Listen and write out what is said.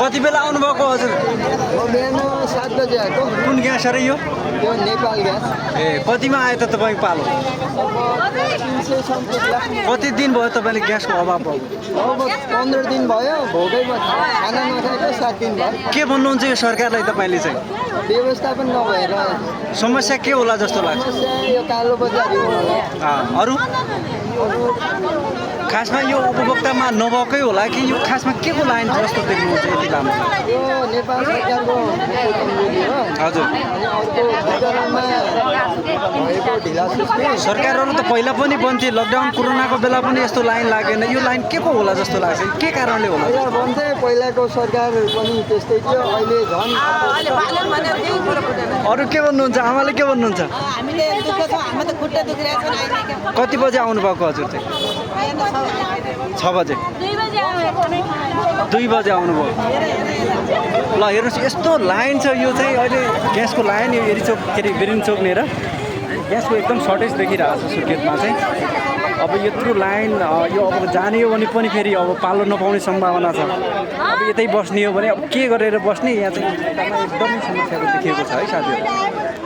कति बेला आउनुभएको हजुर? बिहान 7 बजे आएको। कुन ग्यास अरे यो? यो नेपाल ग्यास। ए कतिमा आयो त तपाईँको पालो? 300 समथिङ लाग्यो। कति दिन भयो तपाईँले ग्यासको अभाव भयो? अब 15 दिन भयो भोकैमा खाना नखाएको 7 दिन भयो। के भन्नुहुन्छ यो सरकारलाई तपाईँले चाहिँ? व्यवस्थापन नभएर समस्या के होला जस्तो लाग्छ? समस्या यो कालो बजारी होला। अरू खासमा यो उपभोक्तामा नभएकै होला कि यो खासमा के को लाइन जस्तो देख्नुहुन्छ यति लामो? यो नेपाल सरकारको कमजोरी हो। हजुर अनि अर्को वितरणमा भएको ढिला सुस्ती। सरकारहरू त पहिला पनि बन्थे, लकडाउन कोरोनाको बेला पनि यस्तो लाइन लागेन। यो लाइन के को होला जस्तो लाग्छ? के कारणले होला? पहिला भन्थे पहिलाको सरकार पनि त्यस्तै थियो। अहिले झन् अरू के भन्नुहुन्छ? आमाले के भन्नुहुन्छ? हामीले दुःख छ, हाम्रो त खुट्टा दुखिरहेको छ अहिले। कति बजे आउनुभएको हजुर चाहिँ? 6 बजे। 2 बजे आउनुभयो। ल हेर्नुहोस् यस्तो लाइन छ यो चाहिँ अहिले ग्यासको लाइन यो एरी चोक के अरे बिरिङ चोक लिएर ग्यासको एकदम सर्टेज देखिरहेको छ सुर्खेतमा चाहिँ। अब यत्रो लाइन यो अब जाने हो भने पनि फेरि अब पालो नपाउने सम्भावना छ। अब यतै बस्ने हो भने अब के गरेर बस्ने यहाँ चाहिँ एकदमै समस्याहरू देखिएको छ है साथीहरू।